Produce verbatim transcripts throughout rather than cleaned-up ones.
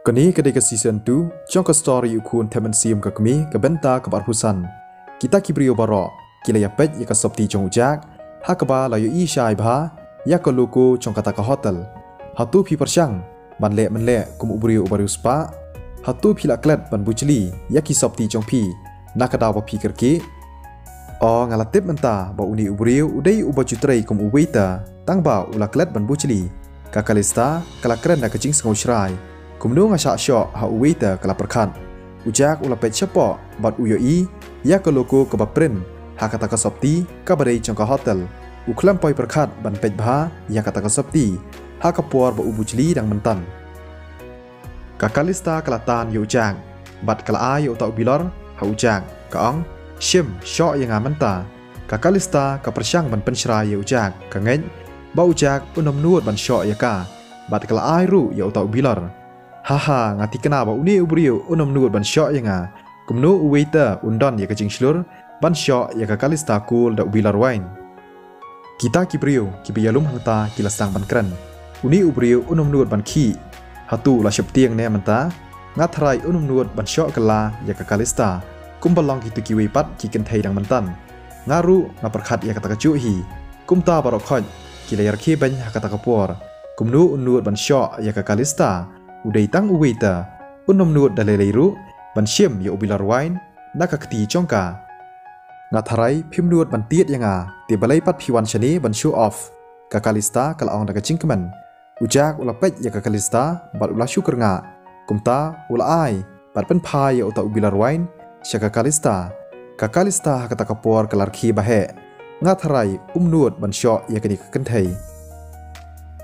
Kane ka dei ka season two jong ka story U Khun Thep Mynsiem ka Kmie, ka bynta kaba arphew san. Kita ki briew baroh ki la ïa peit ïa ka sopti jong u Jack, ha kaba la ïohi shai bha ïa ka logo jong kata ka hotel. Hato phi pyrshang ban leh mynleh kum u briew uba riewspah? Hato phi la klet ban bujli ïa ki sopti jong phi na ka daw ba phi kyrkieh? O, nga la tip mynta ba une u briew u dei uba ju trei kum u waiter, tang ba u la klet ban bujli. Ka Kalista ka la kren da ka jingsngew shrai. Kumno nga shah shoh ha u waiter, ka la pyrkhat. U Jack u la peit shapoh bad u ïohi ïa ka logo kaba print ha kata ka sopti kaba dei jong ka hotel. U khlem poi pyrkhat ban peit bha ïa kata ka sopti ha ka por ba u bujli dang mynta. Ka Kalista ka la tan ïa u Jack bad ka la ai ïa uta u bilor ha u Jack, ka ong, "Shim, shoh ïa nga mynta." Ka Kalista ka pyrshang ban pynshrai ïa u Jack, ka ngeit ba u Jack un ym nud ban shoh ïa ka, bad ka la ai ruh ïa uta u bilor. "Ha ha, nga thikna ba une u briew un ym nud ban shoh ïa nga. Kumno u waiter un don ïa ka jingshlur ban shoh ïa ka Kalista Koul da u bilor wine?" Kita ki briew kiba ïalum hangta ki la sdang ban kren. "Une u briew un ym nud ban khih. Hato u la sheptieng ne mynta? Nga tharai un ym nud ban shoh kylla ïa ka Kalista, kumba long kito kiwei pat ki kynthei dang mynta. Nga ruh nga pyrkhat ïa kata kajuh hi." Kumta baroh khoit ki la ïa rkhie beiñ ha kata ka por. "Kumno un nud ban shoh ïa ka Kalista? U dei tang u waiter. Un ym nud da lei lei ruh ban shim ïa u bilor wine na ka kti jong ka. Nga tharai phim nud ban tied ïa nga, te balei pat phi wan shane ban show off?" Ka Kalista ka la ong da ka jingkmen. U Jack u la peit ïa ka Kalista bad u la shu kyrngah. Kumta u la ai bad pynphai ïa uta u bilor wine sha ka Kalista. Ka Kalista ha kata ka por ka la rkhie ba heh. "Nga tharai um nud ban shoh ïa kane ka kynthei."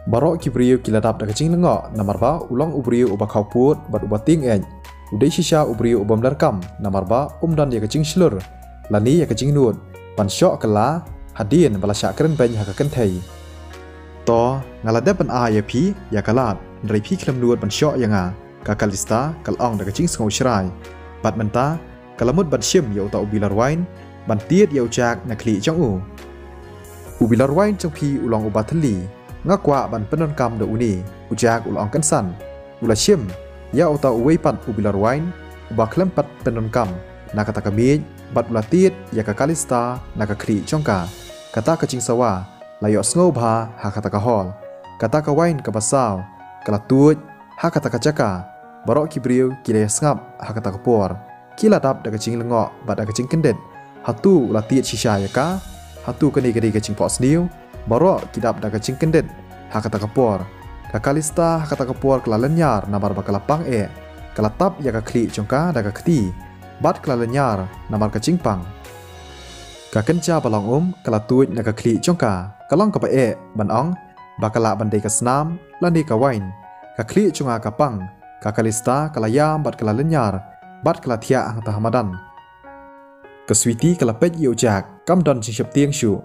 Baroh ki briew ki la dap da ka jinglyngngoh, namar ba u long u briew uba khawpud bad uba tieng ïeit. U dei shisha u briew ubym donkam, namar ba um don ïa ka jingshlur lane ïa ka jingnud ban shoh kylla hadien ba la shah kren beiñ ha ka kynthei. "To, nga la dep ban ai ïa phi ïa ka lad, hynrei phi khlem nud ban shoh ïa nga," ka Kalista ka la ong da ka jingsngew shrai. "Bad mynta ka la mut ban shim ïa uta u bilor wine ban tied ïa u Jack na khlieh jong u. U bilor wine jong phi u long uba thylli. Nga kwah ban pyndonkam da une." U Jack u la ong kynsan. U la shim ïa uta uwei pat u bilor wine uba khlem pat pyndonkam na kata ka miej, bad u la tied ïa ka Kalista na ka khlieh jong ka. Kata ka jingsawa la ïohsngew bha ha kata ka hall. Kata ka wine kaba saw ka la tuid ha kata ka jaka. Baroh ki briew ki la ïa sngap ha kata ka por. Ki la dap da ka jinglyngngoh bad da ka jingkyndit. Hato u la tied shisha ïa ka? Hato kane ka dei ka jingphohsniew? Baroh ki dap da ka jingkyndit ha kata ka por. Ka Kalista ha kata ka por ka la lynñiar namar ba ka la pang eh. Ka la tap ïa ka khlieh jong ka da ka kti bad ka la lynñiar namar ka jingpang. Ka kynja ba long um ka la tuid na ka khlieh jong ka. Ka long kaba eh ban ong ba ka lah ban dei ka snam lane ka wine. Ka khlieh jong ka ka pang. Ka Kalista ka la ïam bad ka la lynñiar bad ka la thiah hangta ha madan. Ka Sweety ka la peit ïa u Jack kam don jingsheptieng shuh.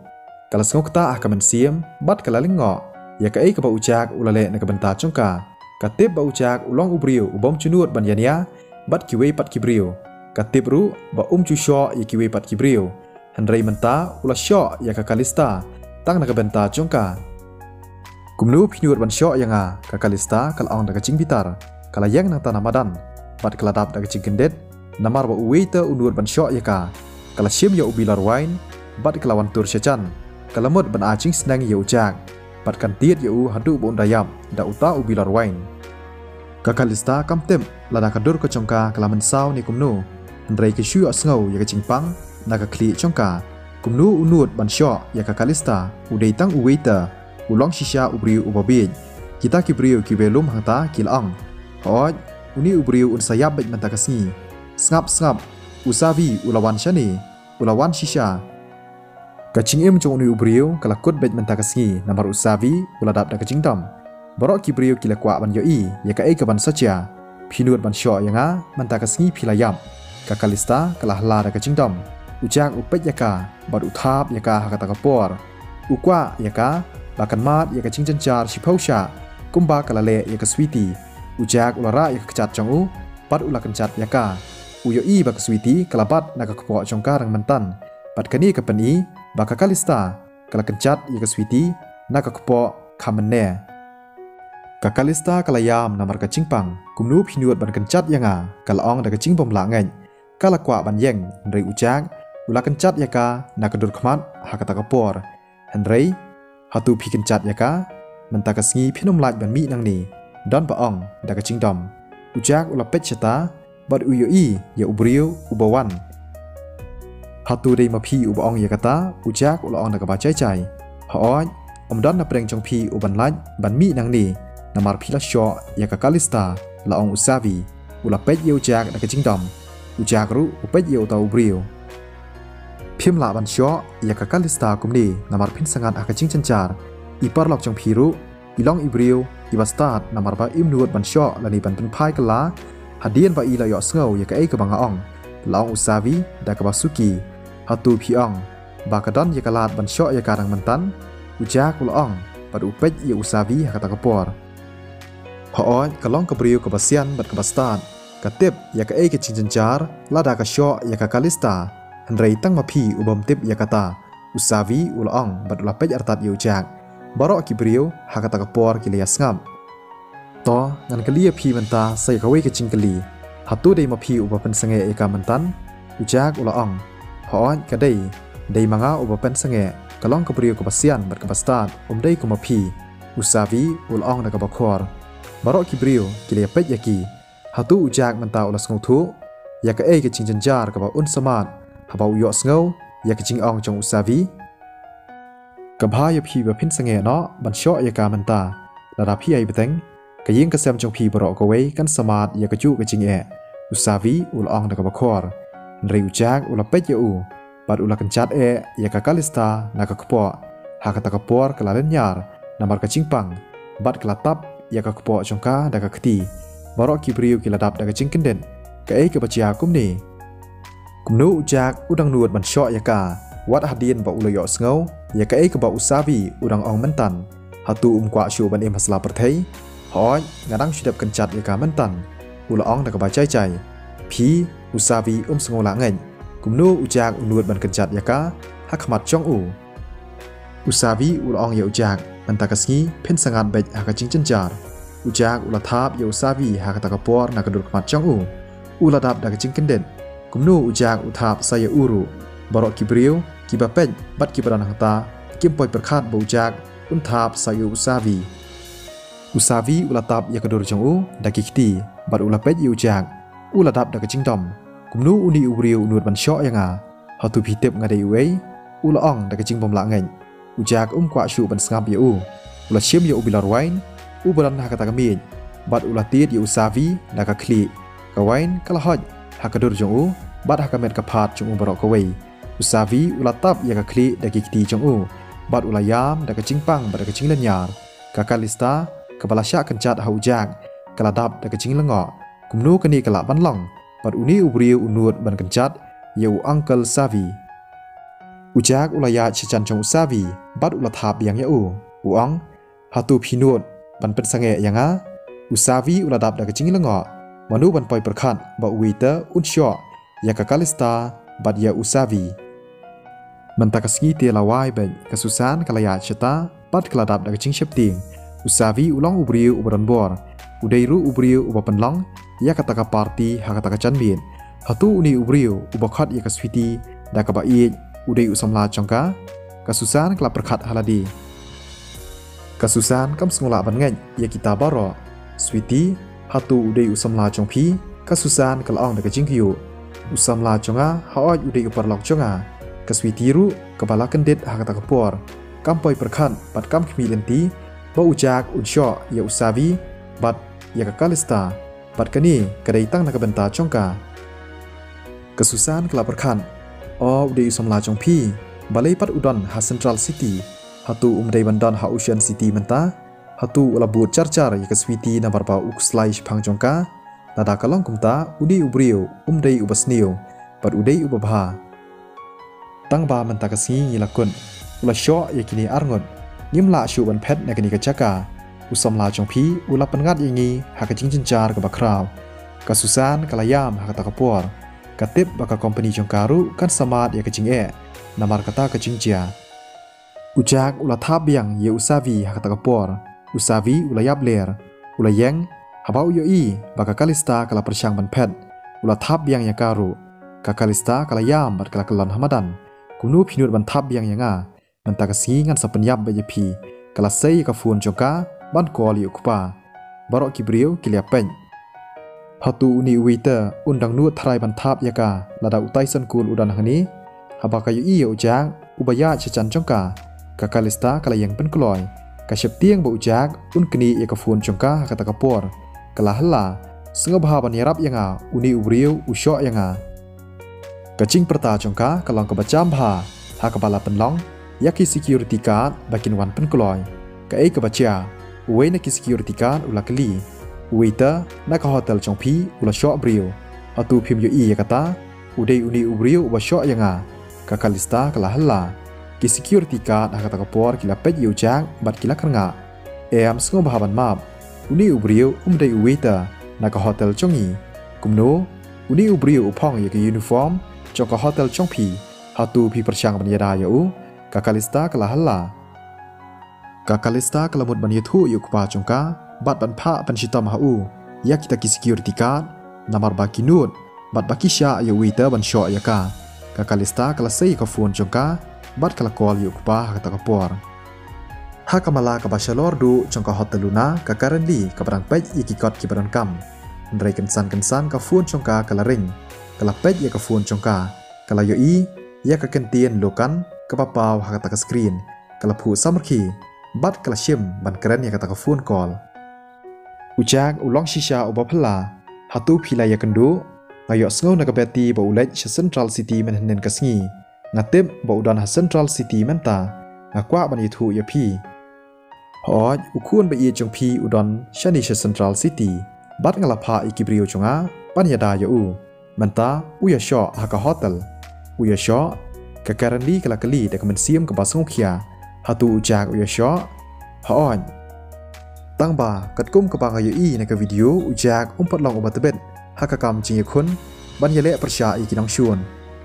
Ka la sngew ktah ha ka mynsiem bad ka la lyngngoh ïa kaei kaba u Jack u la leh na ka bynta jong ka. Ka tip ba u Jack u long u briew ubym ju nud ban ïania bad kiwei pat ki briew. Ka tip ruh ba um ju shoh ïa kiwei pat ki briew. Hynrei mynta u la shoh ïa ka Kalista tang na ka bynta jong ka. "Kumno phi nud ban shoh ïa nga?" ka Kalista ka la ong da ka jingbitar. Ka la ïeng nangta na madan bad ka la dap da ka jingkyndit namar ba u waiter u nud ban shoh ïa ka. Ka la shim ïa u bilor wine bad ka la wan tur sha jan. Ka la mut ban ai jingsneng ïa u Jack bad kan tied ïa u haduh ba un da ïap da uta u bilor wine. Ka Kalista kam tip lada ka dur ka jong ka ka la mynsaw ne kumno, hynrei ka shu ïohsngew ïa ka jingpang na ka khlieh jong ka. Kumno u nud ban shoh ïa ka Kalista, u dei tang u waiter, u long shisha u briew uba bieit. Kita ki briew kiba ïalum hangta ki la ong, "Hooid, une u briew un sa ïap beit mynta ka sngi. Sngap, sngap, u Savi u la wan shane, u la wan shisha." Ka jingim jong une u briew ka la kut beit mynta ka sngi namar u Savi u la dap da ka jingdom. Baroh ki briew ki la kwah ban ïohi ïa kaei kaban sa jia. "Phi nud ban shoh ïa nga, mynta ka sngi phi la ïap." Ka Kalista ka la hla da ka jingdom. U Jack u peit ïa ka bad u thap ïa ka ha kata ka por. U kwah ïa ka ba kan mad ïa ka jingjynjar shiphew shah kumba ka la leh ïa ka Sweety. U Jack u la rah ïa ka kjat jong u bad u la kynjat ïa ka. U ïohi ba ka Sweety ka la bat na ka kpoh jong ka dang mynta, bad kane ka pyni ba ka Kalista ka la kynjat ïa ka Sweety na ka kpoh kham mynne. Ka Kalista ka la ïam namar ka jingpang. Kumno phi nud ban kynjat ïa nga, ka la ong da ka jingbymlah ngeit. Ka la kwah ban ïeng, hynrei u Jack u la kynjat ïa ka na ka dur khmat ha kata ka por. Hynrei, hato phi kynjat ïa ka? Mynta ka sngi phin ym lah ban mih nangne. Don ba ong da ka jingdom. U Jack u la peit shata bad u ïohi ïa u briew uba wan. Hato dei ma phi uba ong ïa kata? U Jack u la ong da kaba jai jai. Hooid, ym don na pdeng jong phi uban lah ban mih nangne, namar phi la shoh ïa ka Kalista, la ong u Savi. U la peit ïa u Jack da ka jingdom. U Jack ruh u peit ïa uta u briew. Phim lah ban shoh ïa ka Kalista kumne, namar phin sngap ha ka jingjynjar. I paralok jong phi ruh i long i briew iba stad, namar ba im nud ban shoh lane ban pynphai kylla hadien ba i la ïohsngew ïa kaei kaba nga ong, la ong u Savi da kaba suki. Hato phi ong ba ka don ïa ka lad ban shoh ïa ka dang mynta? U Jack u la ong bad u peit ïa u Savi ha kata ka por. Hooid, ka long ka briew kaba sian bad kaba stad. Ka tip ïa kaei ka jingjynjar lada ka shoh ïa ka Kalista. Hynrei tang ma phi u bym tip ïa kata, u Savi u la ong bad u la peit artat ïa u Jack. Baroh ki briew ha kata ka por ki la ïa sngap. To, ngan kylli ïa phi mynta sa ïa kawei ka jingkylli. Hato dei ma phi uba pynsangeh ïa ka mynta? U Jack u la ong. Hooid ka dei, dei ma nga uba pynsangeh. Ka long ka briew kaba sian bad kaba stad, ym dei kum ma phi. U Savi u la ong da kaba khor. Baroh ki briew ki la ïa peit ïa ki. Hato u Jack mynta u la sngewthuh ïa kaei ka jingjynjar kaba un sngap haba u ïohsngew ïa ka jingong jong u Savi? Ka bha ïa phi ba phin sangeh noh ban shoh ïa ka mynta. Lada phi ai bteng, ka ïing ka sem jong phi baroh kawei kan sngap ïa kajuh ka jingeh, u Savi u la ong da kaba khor. Hynrei u Jack u la peit ïa u bad u la kynjat eh ïa ka Kalista na ka kpoh. Ha kata ka por ka la lynñiar namar ka jingpang bad ka la tap ïa ka kpoh jong ka da ka kti. Baroh ki briew ki la dap da ka jingkyndit. Kaei kaba jia kumne? Kumno u Jack u dang nud ban shoh ïa ka, wat hadien ba u la ïohsngew ïa kaei kaba u Savi u dang ong mynta? Hato um kwah shuh ban im ha sla pyrthei? Hooid, nga dang shu dep kynjat ïa ka mynta, u la ong da kaba jai jai. Phi, u Savi um sngewlah ngeit. Kumno u Jack u nud ban kynjat ïa ka ha khmat jong u? U Savi u la ong ïa u Jack, mynta ka sngi phin sngap beit ha ka jingjynjar. U Jack u la thap ïa u Savi ha kata ka por na ka dur khmat jong u. U la dap da ka jingkyndit. Kumno u Jack u thap sa ïa u ruh? Baroh ki briew kiba peit bad kiba don hangta kim poi pyrkhat ba u Jack un thap sa ïa u Savi. U Savi u la tap ïa ka dur jong u da ki kti bad u la peit ïa u Jack. U la dap da ka jingdom. Kumno une u briew u nud ban shoh ïa nga? Hato phi tip nga dei uei? U la ong da ka jingbymlah ngeit. U Jack um kwah shuh ban sngap ïa u. U la shim ïa u bilor wain uba don ha kata ka miej bad u la tied ïa u Savi da ka khlieh. Ka wain ka la hoit ha ka dur jong u bad ha ka met ka phad jong u baroh kawei. U Savi u la tap ïa ka khlieh da ki kti jong u bad u la ïam da ka jingpang bad da ka jinglynñiar. Ka Kalista kaba la shah kynjat ha u Jack ka la dap da ka jinglyngngoh. Kumno kane ka lah ban long bad une u briew u nud ban kynjat ïa u Uncle Savi? U Jack u la ïaid sha jan jong u Savi bad u la thap biang ïa u. U ong, hato phi nud ban pynsangeh ïa nga? U Savi u la dap da ka jinglyngngoh. Mano ban poi pyrkhat ba uwei te un shoh ïa ka Kalista bad ïa u Savi. Mynta ka sngi te la wai beit, ka Susan ka la ïaid shata bad ka la dap da ka jingsheptieng. U Savi u long u briew uba don bor. U dei ruh u briew uba pynlong ïa kata ka party ha kata ka janmiet. Hato une u briew uba khot ïa ka Sweety da kaba ïeit u dei u samla jong ka? Ka Susan ka la pyrkhat ha lade. Ka Susan kam sngewlah ban ngeit ïa kita baroh. Sweety, hato u dei u samla jong phi? Ka Susan ka la ong da ka jingkyiuh. U samla jong nga, hooid u dei u paralok jong nga. Ka Sweety ruh kaba la kyndit ha kata ka por kam poi pyrkhat bad kam khmih lynti ba u Jack un shoh ïa u Savi bad ïa ka Kalista. Bad kane ka dei tang na ka bynta jong ka. Ka Susan ka la pyrkhat. O, u dei u samla jong phi. Balei pat u don ha Central City? Hato um dei ban don ha Ocean City mynta? Hato u la bud jar jar ïa ka Sweety namar ba u khuslai shaphang jong ka? Lada ka long kumta, une u briew um dei uba sniew bad u dei uba bha. Tang ba mynta ka sngi ngi la kut. U la shoh ïa kine arngut. Ngim lah shuh ban phet na kane ka jaka. U samla jong phi u la pynngat ïa ngi ha ka jingjynjar kaba khraw. Ka Susan ka la ïam ha kata ka por. Ka tip ba ka kompani jong ka ruh kan sngap ïa ka jingeh namar kata ka jingjia. U Jack u la thap biang ïa u Savi ha kata ka por. U Savi u la ïap ler. U la ïeng, haba u ïohi ba ka Kalista ka la pyrshang ban phet, u la thap biang ïa ka ruh. Ka Kalista ka la ïam bad ka la kyllon ha madan. Kumno phi nud ban thap biang ïa nga? Mynta ka sngi ngan sa pynïap bad ïa phi. Ka la sei ïa ka phone jong ka ban call ïa u kpa. Baroh ki briew ki la peit. Hato une u waiter un dang nud tharai ban thap ïa ka lada u Tyson Cole u don hangne? Haba ka ïohi ïa u Jack uba ïaid sha jan jong ka, ka Kalista ka la ïeng pynkloi. Ka sheptieng ba u Jack un knieh ïa ka phone jong ka ha kata ka por. Ka la hylla, sngewbha ban ïarap ïa nga, une u briew u shoh ïa nga. Ka jingpyrta jong ka ka long kaba jam bha ha kaba la pynlong ïa ki security guard ba kin wan pynkloi. Kaei kaba jia? Uwei na ki security guard u la kylli. U waiter na ka hotel jong phi u la shoh briew. Hato phim ïohi ïa kata? U dei une u briew uba shoh ïa nga. Ka Kalista ka la hylla. Ki security guard ha kata ka por ki la peit ïa u Jack bad ki la kyrngah. Em, sngewbha ban map. Une u briew um dei u waiter na ka hotel jong ngi. Kumno? Une u briew u phong ïa ka uniform jong ka hotel jong phi. Hato phi pyrshang ban ïada ïa u? Ka Kalista ka la hylla. Ka Kalista ka la mut ban ïathuh ïa u kpa jong ka bad ban phah pynshitom ha u ïa kita ki security guard, namar ba ki nud bad ba ki shah ïa u waiter ban shoh ïa ka. Ka Kalista ka la sei ïa ka phone jong ka bad ka la call ïa u kpa ha kata ka por. Ha ka mala kaba shalor duh jong ka Hotel Luna, ka Karen Lee kaba dang peit ïa ki kot kiba donkam. Hynrei kynsan kynsan ka phone jong ka ka la ring. Ka la peit ïa ka phone jong ka, ka la ïohi ïa ka kyntien Lokan kaba paw ha kata ka screen. Ka la phuh samrkhie bad ka la shim ban kren ïa kata ka phone call. U Jack u long shisha uba phylla. Hato phi la ïakynduh? Nga ïohsngew na ka Betty ba u leit sha Central City mynhynnin ka sngi. Nga tip ba u don ha Central City mynta. Nga kwah ban ïathuh ïa phi. Hooid, u khun ba ïeit jong phi u don shane sha Central City. Bad nga la phah ïa ki briew jong nga ban ïada ïa u. Mynta u ïashoh ha ka hotel. U ïashoh? Ka Karen Lee ka la kylli da ka mynsiem kaba sngewkhia. Hato u Jack u ïashoh? Hooid. Tang ba katkum kaba nga ïohi na ka video, u Jack um pat long uba tbit ha ka kam jingïakhun ban ïaleh pyrshah ïa ki nongshun.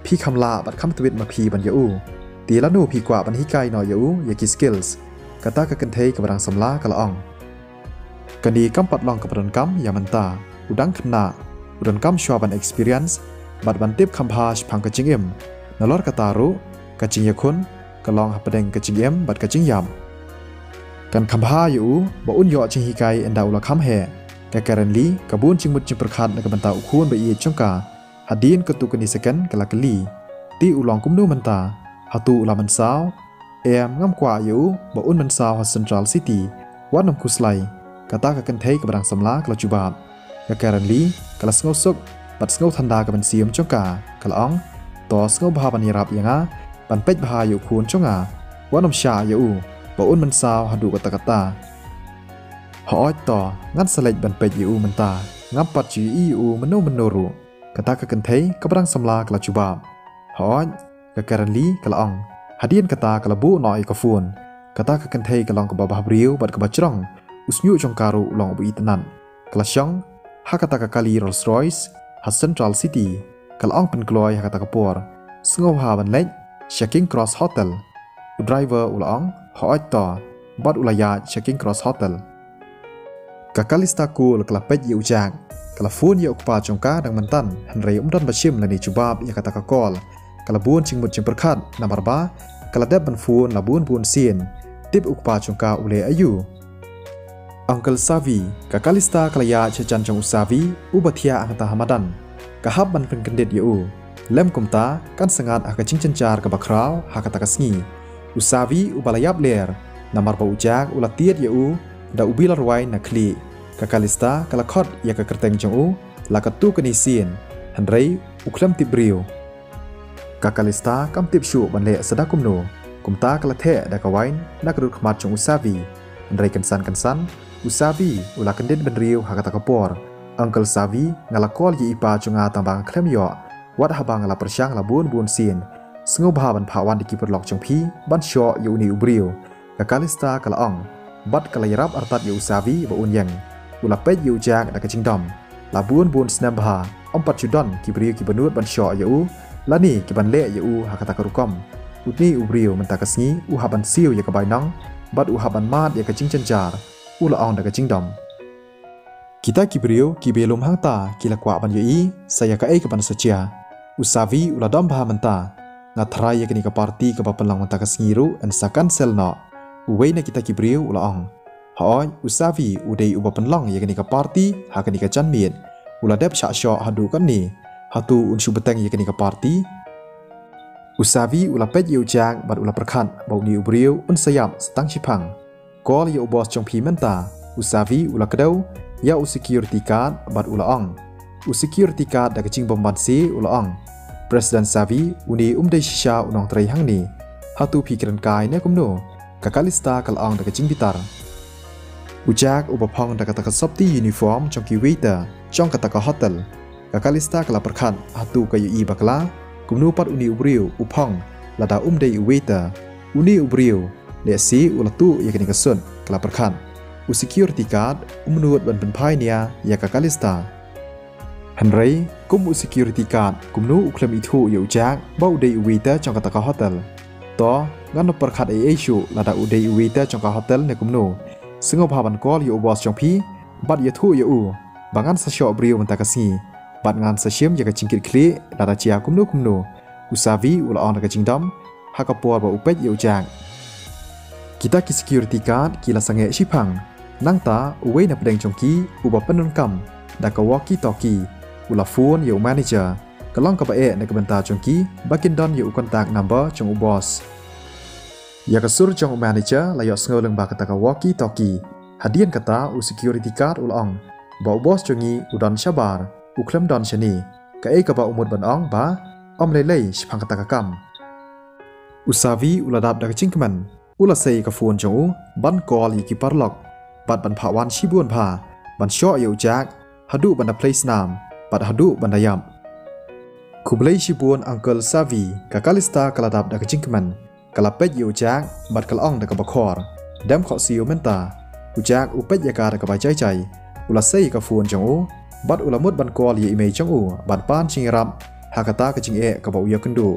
Phi kham lah bad kham tbit ma phi ban ïa u. Te lano phi kwah ban hikai noh ïa u ïa ki skills? Kata ka kynthei kaba dang samla ka la ong. Kane kam pat long kaba donkam ïa mynta. U dang khynnah, u donkam shuwa ban experience bad ban tip kham bha shaphang ka jingim. Nalor kata ruh, ka jingïakhun ka long hapdeng ka jingim bad ka jingïap. Kan kham bha ïa u ba un ïoh jinghikai ynda u la kham heh. Ka Karen Lee ka bun jingmut jingpyrkhat na ka bynta u khun ba ïeit jong ka. Hadien katto katne second ka la kylli, te u long kumno mynta? Hato u la mynsaw? Em, ngam kwah ïa u ba un mynsaw ha Central City. Wat nym khuslai. Kata ka kynthei kaba dang samla ka la jubab. Ka Karen Lee ka la sngewsuk bad sngewthanda ka mynsiem jong ka. Ka la ong, to sngewbha ban ïarap ïa nga ban peit bha ïa u khun jong nga. Wat nym shah ïa u ba un mynsaw haduh katta katta. Hooid to, ngan sa leit ban peit ïa u mynta. Ngam pat ju ïohi ïa u mynno mynno ruh. Kata ka kynthei kaba dang samla ka la jubab. Hooid, ka Karen Lee ka la ong. Hadien kata ka la buh noh ïa ka phone. Kata ka kynthei ka long kaba bhabriew bad kaba jrong. U shñiuh jong ka ruh u long uba itynnad. Ka la shong ha kata ka kali Rolls Royce ha Central City. Ka la ong pynkloi ha kata ka por, sngewbha ban leit sha King Cross Hotel. U driver u la ong, hooid to, bad u la ïaid sha King Cross Hotel. Ka Kalista Cole ka la peit ïa u Jack. Ka la phone ïa u kpa jong ka dang mynta, hynrei um don ba shim lane jubab ïa kata ka call. Ka la bun jingmut jingpyrkhat namar ba ka la dep ban phone la bun bun sien. Tip u kpa jong ka u leh aïu? Uncle Savi. Ka Kalista ka la ïaid sha jan jong u Savi uba thiah hangta ha madan. Ka hap ban pynkyndit ïa u. Lem kumta kan sa ngat ha ka jingjynjar kaba khraw ha kata ka sngi. U Savi uba la ïap ler namar ba u Jack u la tied ïa u da u bilar wain na khlieh. Ka Kalista ka la khot ïa ka kyrteng jong u la katto katne sien, hynrei u khlem tip briew. Ka Kalista kam tip shuh ban leh sa da kumno. Kumta ka la theh da ka wain na ka durkhmat jong u Savi. Hynrei kynsan kynsan u Savi u la kyndit bynriew ha kata ka por. Uncle Savi, nga la call ïa i pa jong nga tang ba nga khlem ïoh. Wat haba nga la pyrshang la bun bun sien. Sngewbha ban phah wan da ki paralok jong phi ban shoh ïa une u briew. Ka Kalista ka la ong bad ka la ïarap artat ïa u Savi ba un ïeng. U la peit ïa u Jack da ka jingdom. La bun bun snem bha, ym pat ju don ki briew kiba nud ban shoh ïa u lane kiban leh ïa u ha kata ka rukom. Une u briew mynta ka sngi u hap ban siew ïa ka bainong bad u hap ban mad ïa ka jingjynjar, u la ong da ka jingdom. Kita ki briew kiba ïalum hangta ki la kwah ban ïohi sa ïa kaei kaban sa jia. U Xavi u la dom bha mynta. Nga tharai ïa kane ka party kaba pynlong mynta ka sngi ruh yn sa cancel noh. Uwei na kita ki briew u la ong, hooid, u Xavi u dei uba pynlong ïa kane ka party ha kane ka janmiet. U la dep shah shoh haduh katne. Hato un shu bteng ïa kane ka party? U Xavi u la peit ïa u Jack bad u la pyrkhat ba une u briew un sa ïap sa tang shiphang. Call ïa u boss jong phi mynta. U Xavi u la kdew ïa u security guard bad u la ong. U security guard da ka jingbymbanse u la ong, President Xavi, une um dei shisha u nongtrei hangne. Hato phi kren kai ne kumno? Ka Calista ka la ong da ka jingbitar. U Jack uba phong da kata ka sopti uniform jong ki waiter jong kata ka hotel. Ka Calista ka la pyrkhat, hato ka ïohi bakla? Kumno pat une u briew u phong lada um dei u waiter? Une u briew lehse u la tuh ïa kane ka suit, ka la pyrkhat. U security guard um nud ban pynphai nia ïa ka Calista. Hynrei kum u security guard kumno u khlem ithuh ïa u Jack ba u dei u waiter jong kata ka hotel? To, ngan ym pyrkhat ei ei shuh lada u dei u waiter jong ka hotel ne kumno. Sngewbha ban call ïa u boss jong phi bad ïathuh ïa u ba ngan sa shoh briew mynta ka sngi bad ngan sa shim ïa ka jingkitkhlieh lada jia kumno kumno. U Xavi u la ong da ka jingdom ha ka por ba u peit ïa u Jack. Kita ki security guard ki la sangeh shiphang. Nangta uwei na pdeng jong ki uba pyndonkam da ka walkie talkie u la phone ïa u manager. Ka long kaba eh na ka bynta jong ki ba kin don ïa u contact number jong u boss. Ïa ka sur jong u manager la ïohsngew lyngba kata ka walkie talkie. Hadien kata u security guard u la ong ba u boss jong ngi u don shabar, u khlem don shane. Kaei kaba u mut ban ong ba ym lei lei shaphang kata ka kam. U Xavi u la dap da ka jingkmen. U la sei ka phone jong u ban call ïa ki paralok bad ban phah wan shibun bha ban shoh ïa u Jack haduh ban da plie snam bad haduh ban da ïap. Khublei shibun Uncle Xavi, ka Calista ka la dap da ka jingkmen. Ka la peit ïa u Jack bad ka la ong da kaba khor, dem khohsiew mynta. U Jack u peit ïa ka da kaba jai jai. U la sei ka phone jong u bad u la mut ban call ïa i mei jong u ban pan jingïarap ha kata ka jingeh kaba u ïakynduh.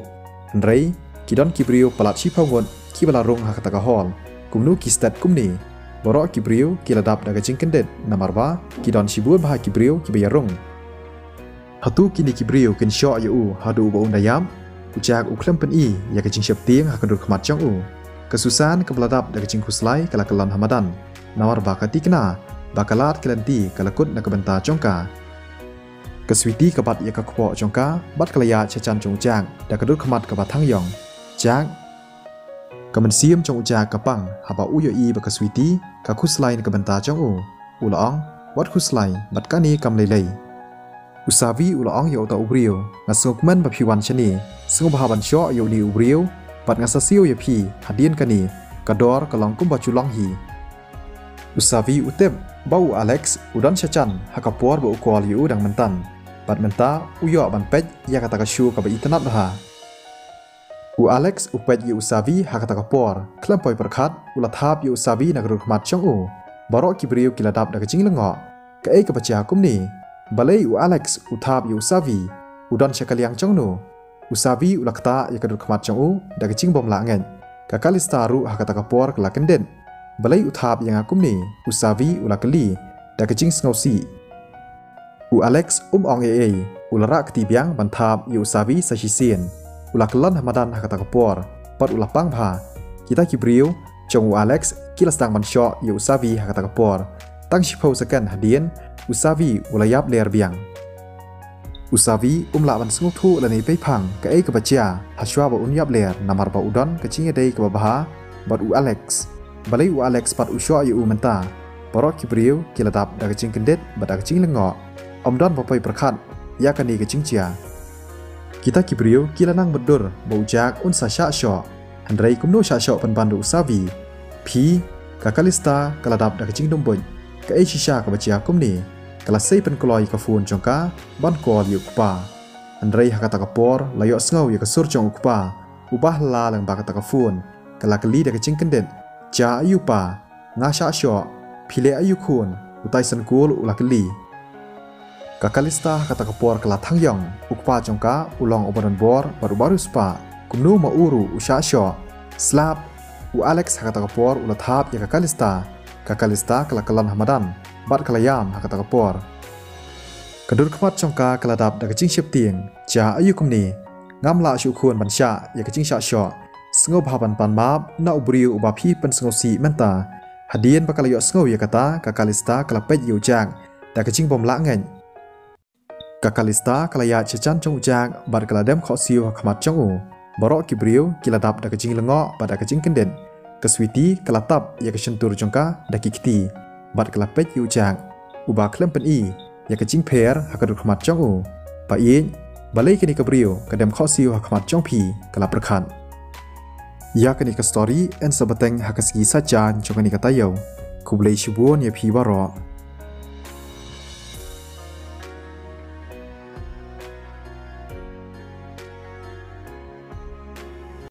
Hynrei ki don ki briew palat shiphew ngut kiba la rung ha kata ka hall. Kumno ki stet kumne? Baroh ki briew ki la dap da ka jingkyndit namar ba ki don shibun bha ki briew kiba ïarung. Hato kine ki briew kin shoh ïa u haduh ba un da ïap? U Jack u khlem pyni ïa ka jingsheptieng ha ka dur khmat jong u. Ka Susan kaba la dap da ka jingkhuslai ka la kyllon ha madan namar ba ka tikna ba ka lad ka lynti ka la kut na ka bynta jong ka. Ka Sweety ka bat ïa ka kpoh jong ka bad ka la ïaid sha jan jong u Jack da ka dur khmat kaba thang ïong. Jack. Ka mynsiem jong u Jack ka pang haba u ïohi ba ka Sweety ka khuslai na ka bynta jong u. U la ong, wat khuslai bad kane kam lei lei. U Xavi u la ong ïa uta u briew, nga sngewkmen ba phi wan shane. Sngewbha ban shoh ïa une u briew bad nga sa siew ïa phi hadien kane. Ka dor ka long kumba ju long hi. U Xavi u tip ba u Alex u don sha jan ha ka por ba u call ïa u dang mynta. Bad mynta u ïoh ban peit ïa kata ka show kaba itynnad bha. U Alex u peit ïa u Xavi ha kata ka por, khlem poi pyrkhat u la thap ïa u Xavi na ka dur khmat jong u. Baroh ki briew ki la dap da ka jinglyngngoh. Kaei kaba jia kumne? Balei u Alex u thap ïa u Xavi? U don sha ka liang jong no? U Xavi u la ktah ïa ka dur khmat jong u da ka jingbym lah ngeit. Ka Calista ruh ha kata ka por ka la kyndit. Balei u thap ïa nga kumne? U Xavi u la kylli da ka jingsngewsih. U Alex um ong ei ei, u la rah kti biang ban thap ïa u Xavi sa shisien. U la kyllon ha madan ha kata ka por bad u la pang bha. Kita ki briew jong u Alex ki la sdang ban shoh ïa u Xavi ha kata ka por. Tang shiphew second hadien u Xavi u la ïap ler biang. U Xavi um lah ban sngewthuh lane peiphang kaei kaba jia hashwa ba un ïap ler namar ba u don ka jingïadei kaba bha bad u Alex. Balei u Alex pat u shoh ïa u mynta? Baroh ki briew ki la dap da ka jingkyndit bad da ka jinglyngngoh. Ym don ba poi pyrkhat ïa kane ka jingjia. Kita ki briew ki la nang mutdur ba u Jack un sa shah shoh. Hynrei kumno shah shoh pynban da u Xavi? Phi, ka Calista ka la dap da ka jingdum buit. Kaei shisha kaba jia kumne? Ka la sei pynkloi ka phone jong ka ban call ïa u kpa. Hynrei ha kata ka por la ïohsngew ïa ka sur jong u kpa uba la ïalang bad kata ka phone. Ka la kylli da ka jingkyndit, jia aiu pa? Nga shah shoh. Phi leh aiu khun? U Tyson Cole u la kylli. Ka Calista ha kata ka por ka la thang ïong. U kpa jong ka u long uba don bor bad uba riewspah. Kumno ma u ruh u shah shoh? Slap! U Alex ha kata ka por u la thap ïa ka Calista. Ka Calista ka la kyllon ha madan bad ka la ïam ha kata ka por. Ka dur khmat jong ka ka la dap da ka jingsheptieng. Jia aïu kumne? Ngam lah shuh khun ban shah ïa ka jingshah shoh. Sngewbha ban pan map na u briew uba phi pynsngewsih mynta. Hadien ba ka la ïohsngew ïa kata, ka Kalista ka la peit ïa u Jack da ka jingbym lah ngeit. Ka Kalista ka la ïaid sha jan jong u Jack bad ka la dem khohsiew ha khmat jong u. Baroh ki briew ki la dap da ka jinglyngngoh bad da ka jingkyndit. Ka Sweety ka la tap ïa ka shyntur jong ka da ki kti bad ka la peit ïa u Jack, uba khlem pyni ïa ka jingpher ha ka dur khmat jong u. Ba ïeit, balei kane ka briew ka dem khohsiew ha khmat jong phi? Ka la pyrkhat. Ïa kane ka story yn sa bteng ha ka sngi saitjaiñ jong kane ka taïew. Khublei shibun ïa phi baroh.